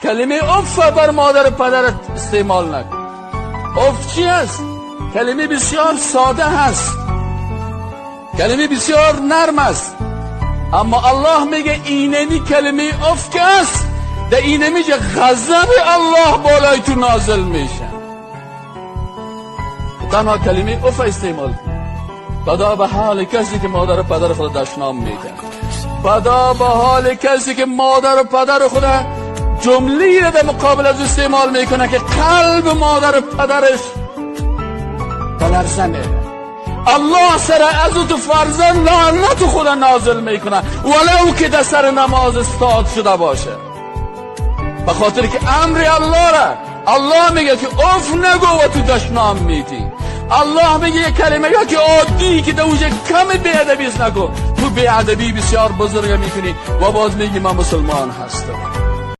کلمه اف بر مادر پدرت استعمال نکن. اف چی است؟ کلمه بسیار ساده هست، کلمه بسیار نرم است، اما الله میگه اینمی کلمه اف که است، در اینمی غضب الله بالای تو نازل میشه. تنها کلمه اف استعمال کن. بدا به حال کسی که مادر و پدر خود دشنام میده، بدا به حال کسی که مادر و پدر خود جمله را در مقابل از استعمال میکنه که قلب مادر و پدرش به لرزه میره. الله سر از او تو فرزند لعنت خود نازل میکنه، ولو که در سر نماز استاد شده باشه، به خاطر که امر الله را الله میگه که اف نگو و تو دشنام میدی. الله میگه یک کلمه یا که عادی که در اوجه کم بی‌ادبی است نگو، تو بی‌ادبی بسیار بزرگ میکنی و باز میگی من مسلمان هستم.